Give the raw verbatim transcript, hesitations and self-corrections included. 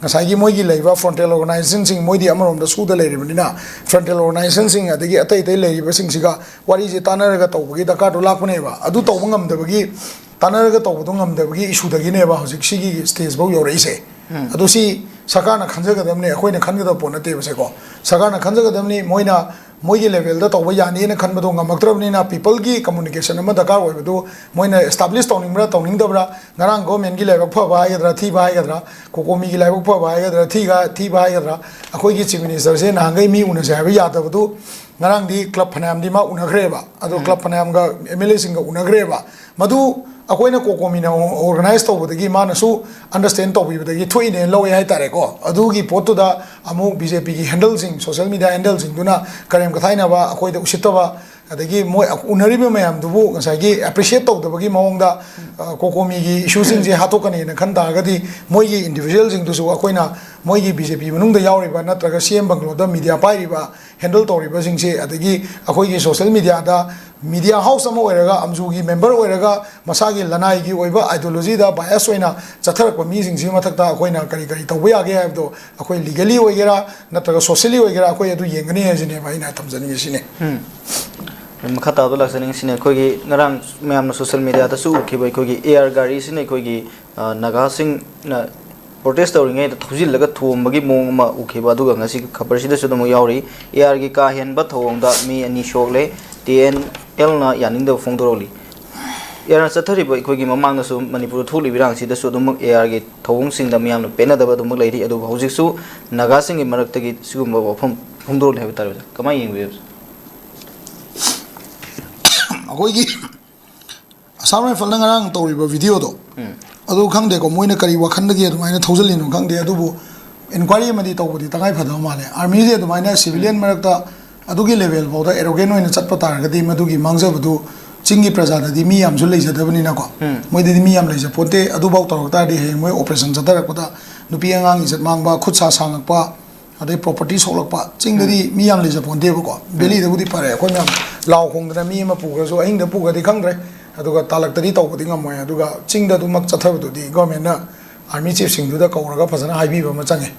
ꯉꯁꯥꯏꯒꯤ ꯃꯣꯏꯒꯤ ꯂꯩꯔꯤꯕ frontal organizationꯁꯤꯡ, ꯃꯣꯏꯗꯤ ꯑꯃꯔꯣꯝꯗ ꯁꯨꯗ ꯂꯩꯔꯤꯕꯅꯤꯅ, frontal organizationꯁꯤꯡ ꯑꯗꯒꯤ ꯑꯇꯩ ꯑꯇꯩ ꯂꯩꯔꯤꯕꯁꯤꯡꯁꯤꯒ ꯋꯥꯔꯤꯁꯦ ꯇꯥꯟꯅꯔꯒ ꯇꯧꯕꯒꯤ ꯗꯔꯀꯥꯔꯗꯣ ꯂꯥꯛꯄꯅꯦꯕ꯫ ꯑꯗꯨ ꯇꯧꯕ ꯉꯝꯗꯕꯒꯤ, ꯇꯥꯟꯅꯔꯒ ꯇꯧꯕꯗꯣ ꯉꯝꯗꯕꯒꯤ ꯏꯁꯨꯗꯒꯤꯅꯦꯕ ꯍꯧꯖꯤꯛ ꯁꯤꯒꯤ ꯁ꯭ꯇꯦꯖꯐꯥꯎ ꯌꯧꯔꯛꯏꯁꯦ꯫ ꯑꯗꯨ ꯁꯤ ꯁꯔꯀꯥꯔꯅ ꯈꯟꯖꯒꯗꯕꯅꯤ, ꯑꯩꯈꯣꯏꯅ ꯈꯟꯒꯗꯕ ꯄꯣꯠ ꯅꯠꯇꯦꯕꯁꯦꯀꯣ꯫ ꯁꯔꯀꯥꯔꯅ ꯈꯟꯖꯒꯗꯕꯅꯤ, ꯃꯣꯏꯅ ꯃꯣꯏꯒꯤ ꯂꯦꯚꯦꯜꯗ ꯇꯧꯕ ꯌꯥꯅꯤꯅ ꯈꯟꯕꯗꯣ ꯉꯝꯃꯛꯇ꯭ꯔꯕꯅꯤꯅ, ꯄꯤꯄꯜꯒꯤ ꯀꯝꯃꯨꯅꯤꯀꯦꯁꯟ ꯑꯃ ꯗꯔꯀꯥꯔ ꯑꯣꯏꯕꯗꯨ ꯃꯣꯏꯅ ꯑꯦꯁꯇꯥꯕ꯭ꯂꯤꯁ ꯇꯧꯅꯤꯡꯕ꯭ꯔꯥ ꯇꯧꯅꯤꯡꯗꯕ꯭ꯔꯥ, ꯉꯔꯥꯡ ꯒꯣꯔꯃꯦꯟꯒꯤ ꯂꯥꯏꯕꯛ ꯐꯕ ꯍꯥꯏꯒꯗ꯭ꯔꯥ, ꯊꯤꯕ ꯍꯥꯏꯒꯗ꯭ꯔꯥ, ꯀꯣꯀꯣꯃꯤꯒꯤ ꯂꯥꯏꯕꯛ ꯐꯕ ꯍꯥꯏꯒꯗ꯭ꯔꯥ, ꯊꯤꯒ ꯊꯤꯕ ꯍꯥꯏꯒꯗ꯭ꯔꯥ, ꯑꯩꯈꯣꯏꯒꯤ ꯆꯤꯐ ꯃꯤꯅꯤꯁꯇꯔꯁꯦ ꯅꯍꯥꯟꯈꯩ ꯃꯤ ꯎꯅꯁꯦ ꯍꯥꯏꯕ ꯌꯥꯗꯕꯗꯨ, ꯉꯔꯥꯡꯗꯤ ꯀ꯭ꯂꯕ ꯐꯅꯌꯥꯝꯗꯤ ꯃꯥ ꯎꯅꯈ꯭ꯔꯦꯕ꯫ ꯑꯗꯣ ꯀ꯭ꯂꯕ ꯐꯅꯌꯥꯝꯒ ꯑꯦꯝ ꯑꯦꯜ ꯑꯦꯁꯤꯡꯒ ꯎꯅꯈ꯭ꯔꯦꯕ꯫ ꯃꯗꯨ ꯑꯩꯈꯣꯏꯅ ꯀꯣꯀꯣꯃꯤꯅ ꯑꯣꯔꯒꯅꯥꯏꯖ ꯇꯧꯕꯗꯒꯤ ꯃꯥꯅꯁꯨ ꯑꯟꯗꯔꯁ꯭ꯇꯦꯟ ꯇꯧꯕꯤꯕꯗꯒꯤ ꯊꯣꯛꯏꯅꯦꯅ ꯂꯧꯋꯦ ꯍꯥꯏꯇꯥꯔꯦꯀꯣ꯫ ꯑꯗꯨꯒꯤ ꯄꯣꯠꯇꯨꯗ ꯑꯃꯨꯛ ꯕꯤ ꯖꯦ ꯄꯤꯒꯤ ꯍꯦꯟꯗꯜꯁꯤꯡ, ꯁꯣꯁꯤꯌꯦꯜ ꯃꯤꯗꯤꯌꯥ ꯍꯦꯟꯗꯜꯁꯤꯡꯗꯨꯅ ꯀꯔꯦꯝ ꯀꯊꯥꯏꯅꯕ, ꯑꯩꯈꯣꯏꯗ ꯎꯁꯤꯠꯇꯕ, ꯑꯗꯒꯤ ꯃꯣꯏ ꯎꯅꯔꯤꯕ ꯃꯌꯥꯝꯗꯨꯕꯨ ꯉꯁꯥꯏꯒꯤ ꯑꯦꯄ꯭ꯔꯤꯁꯤꯌꯦꯠ ꯇꯧꯗꯕꯒꯤ ꯃꯑꯣꯡꯗ, ꯑ, ꯀꯣꯀꯣꯃꯤꯒꯤ ꯏꯁꯨꯁꯤꯡꯁꯦ ꯍꯥꯠꯇꯣꯛꯀꯅꯤꯅ ꯈꯟ ꯇꯥꯔꯒꯗꯤ, ꯃꯣꯏꯒꯤ ꯏꯟꯗꯤꯕꯤꯖꯨꯋꯦꯜꯁꯤꯡꯗꯨꯁꯨ ꯑꯩꯈꯣꯏꯅ ꯃꯣꯏꯒꯤ ꯕꯤ ꯖꯦ ꯄꯤ ꯃꯅꯨꯡꯗ ꯌꯥꯎꯔꯤꯕ ꯅꯠꯇ꯭ꯔꯒ ꯁꯤ ꯑꯦꯝ ꯕꯪꯒꯂꯣꯗ ꯃꯤꯗꯤꯌꯥ ꯄꯥꯏꯔꯤꯕ, ꯍꯦꯟꯗꯜ ꯇꯧꯔꯤꯕꯁꯤꯡꯁꯦ, ꯑꯗꯒꯤ ꯑꯩꯈꯣꯏꯒꯤ ꯁꯣꯁꯤꯌꯦꯜ ꯃꯤꯗꯤꯌꯥꯗ ꯃꯤꯗꯤꯌꯥ ꯍꯥꯎꯁ ꯑꯃ ꯑꯣꯏꯔꯒ, ꯑꯝꯖꯨꯒꯤ ꯃꯦꯝꯕꯔ ꯑꯣꯏꯔꯒ, ꯃꯁꯥꯒꯤ ꯂꯅꯥꯏꯒꯤ ꯑꯣꯏꯕ ꯑꯥꯏꯗꯤꯌꯣꯂꯣꯖꯤꯗ ꯕꯥꯏꯑꯁ ꯑꯣꯏꯅ ꯆꯠꯊꯔꯛꯄ ꯃꯤꯁꯤꯡꯁꯤꯒꯤ ꯃꯊꯛꯇ ꯑꯩꯈꯣꯏꯅ ꯀꯔꯤ ꯀꯔꯤ ꯇꯧꯕ ꯌꯥꯒꯦ ꯍꯥꯏꯕꯗꯣ, ꯑꯩꯈꯣꯏ ꯂꯤꯒꯦꯂꯤ ꯑꯣꯏꯒꯦꯔꯥ ꯅꯠꯇ꯭ꯔꯒ ꯁꯣꯁꯤꯌꯦꯜꯂꯤ ꯑꯣꯏꯒꯦꯔꯥ, ꯑꯩꯈꯣꯏ ꯑꯗꯨ ꯌꯦꯡꯒꯅꯤ ꯍꯥꯏꯁꯤꯅꯦꯕ ꯑꯩꯅ ꯊꯝꯖꯅꯤꯡꯉꯤꯁꯤꯅꯦ꯫ ꯎꯝ꯫ ꯃꯈꯥ ꯇꯥꯕꯗ ꯂꯥꯛꯆꯅꯤꯡꯉꯤꯁꯤꯅ, ꯑꯩꯈꯣꯏꯒꯤ ꯉꯔꯥꯡ ꯃꯌꯥꯝꯅ ꯁꯣꯁꯤꯌꯦꯜ ꯃꯤꯗꯤꯌꯥꯗꯁꯨ ꯎꯈꯤꯕ, ꯑꯩꯈꯣꯏꯒꯤ ꯑꯦ ꯑꯥꯔ ꯒꯥꯔꯤꯁꯤꯅ ꯑꯩꯈꯣꯏꯒꯤ, ꯑ, ꯅꯥꯒꯥꯁꯤꯡꯅ ꯄ꯭ꯔꯣꯇꯦꯁ ꯇꯧꯔꯤꯉꯩꯗ ꯊꯧꯖꯤꯜꯂꯒ ꯊꯣꯝꯕꯒꯤ ꯃꯑꯣꯡ ꯑꯃ ꯎꯈꯤꯕ, ꯑꯗꯨꯒ ꯉꯁꯤ ꯈꯕꯔꯁꯤꯗꯁꯨ ꯑꯗꯨꯃꯛ ꯌꯥꯎꯔꯤ꯫ ꯑꯦ ꯑꯥꯔꯒꯤ ꯀꯥ ꯍꯦꯟꯕ ꯊꯧꯑꯣꯡꯗ ꯃꯤ ꯑꯅꯤ ꯁꯣꯛꯂꯦ, ꯇꯤ ꯑꯦꯟ ꯑꯦꯜꯅ ꯌꯥꯅꯤꯡꯗꯕ ꯐꯣꯡꯗꯣꯔꯛꯂꯤ꯫ ꯑꯦ ꯑꯥꯔ ꯆꯠꯊꯔꯤꯕ ꯑꯩꯈꯣꯏꯒꯤ ꯃꯃꯥꯡꯗꯁꯨ ꯃꯅꯤꯄꯨꯔꯗ ꯊꯣꯛꯂꯤꯕ ꯏꯔꯥꯡꯁꯤꯗꯁꯨ ꯑꯗꯨꯃꯛ ꯑꯦ ꯑꯥꯔꯒꯤ ꯊꯧꯑꯣꯡꯁꯤꯡꯗ ꯃꯤꯌꯥꯝꯅ ꯄꯦꯟꯅꯗꯕ ꯑꯗꯨꯃꯛ ꯂꯩꯔꯤ, ꯑꯗꯨꯕꯨ ꯍꯧꯖꯤꯛꯁꯨ ꯅꯥꯒꯥꯁꯤꯡꯒꯤ ꯃꯔꯛꯇꯒꯤ ꯁꯤꯒꯨꯝꯕ ꯋꯥꯐꯝ ꯐꯣꯡꯗꯣꯔꯛꯂꯤ ꯍꯥꯏꯕ ꯇꯥꯔꯦ꯫ ꯀꯃꯥꯏꯅ ꯌꯦꯡꯕꯤꯕ? ꯑꯩꯈꯣꯏꯒꯤ ꯑꯁꯥꯝ ꯔꯥꯏꯐꯜꯅ ꯉꯔꯥꯡ ꯇꯧꯔꯤꯕ ꯚꯤꯗꯤꯑꯣꯗꯣ, ꯎꯝ꯫ ꯑꯗꯨ ꯈꯪꯗꯦꯀꯣ, ꯃꯣꯏꯅ ꯀꯔꯤ ꯋꯥꯈꯜꯗꯒꯤ ꯑꯗꯨꯃꯥꯏꯅ ꯊꯧꯖꯤꯜꯂꯤꯅꯣ ꯈꯪꯗꯦ, ꯑꯗꯨꯕꯨ ꯏꯟꯀ꯭ꯋꯥꯏꯔꯤ ꯑꯃꯗꯤ ꯇꯧꯕꯗꯤ ꯇꯉꯥꯏ ꯐꯗꯕ ꯃꯥꯜꯂꯦ꯫ ꯑꯥꯔꯃꯤꯁꯦ ꯑꯗꯨꯃꯥꯏꯅ ꯁꯤꯚꯤꯂꯤꯌꯟ ꯃꯔꯛꯇ ꯑꯗꯨꯒꯤ ꯂꯦꯚꯦꯜ ꯐꯥꯎꯗ ꯑꯦꯔꯣꯒꯦꯟ ꯑꯣꯏꯅ ꯆꯠꯄ ꯇꯥꯔꯒꯗꯤ, ꯃꯗꯨꯒꯤ ꯃꯥꯡꯖꯕꯗꯨ ꯆꯤꯡꯒꯤ ꯄ꯭ꯔꯖꯥꯗꯗꯤ ꯃꯤ ꯌꯥꯝꯁꯨ ꯂꯩꯖꯗꯕꯅꯤꯅꯀꯣ, ꯎꯝ꯫ ꯃꯣꯏꯗꯗꯤ ꯃꯤ ꯌꯥꯝ ꯂꯩꯖ ꯄꯣꯟꯇꯦ꯫ ꯑꯗꯨꯐꯥꯎ ꯇꯧꯔꯛ ꯇꯥꯔꯗꯤ ꯍꯌꯦꯡ ꯃꯣꯏ ꯑꯣꯄꯔꯦꯁꯟ ꯆꯠꯊꯔꯛꯄꯗ ꯅꯨꯄꯤ ꯑꯉꯥꯡ ꯏꯖꯠ ꯃꯥꯡꯕ, ꯈꯨꯠ ꯁꯥ ꯁꯥꯡꯉꯛꯄ, ꯑꯗꯩ ꯄ꯭ꯔꯣꯄꯔꯇꯤ ꯁꯣꯛꯂꯛꯄ, ꯆꯤꯡꯗꯗꯤ ꯃꯤ ꯌꯥꯝ ꯂꯩꯖꯄꯣꯟꯇꯦꯕꯀꯣ꯫ ꯚꯦꯂꯤꯗꯕꯨꯗꯤ ꯐꯔꯦ, ꯑꯩꯈꯣꯏ ꯃꯌꯥꯝ ꯂꯥꯎ ꯈꯣꯡꯗꯅ ꯃꯤ ꯑꯃ ꯄꯨꯈ꯭ꯔꯁꯨ, ꯑꯍꯤꯡꯗ ꯄꯨꯈ꯭ꯔꯗꯤ ꯈꯪꯗ꯭ꯔꯦ, ꯑꯗꯨꯒ ꯇꯥꯂꯛꯇꯗꯤ ꯇꯧꯕꯗꯤ ꯉꯝꯃꯣꯏ꯫ ꯑꯗꯨꯒ ꯆꯤꯡꯗ ꯑꯗꯨꯃꯛ ꯆꯠꯊꯕꯗꯨꯗꯤ ꯒꯣꯔꯃꯦꯟꯅ ꯑꯥꯔꯃꯤ ꯆꯤꯐꯁꯤꯡꯗꯨꯗ ꯀꯧꯔꯒ ꯐꯖꯅ ꯍꯥꯏꯕꯤꯕ ꯑꯃ ꯆꯪꯉꯦ꯫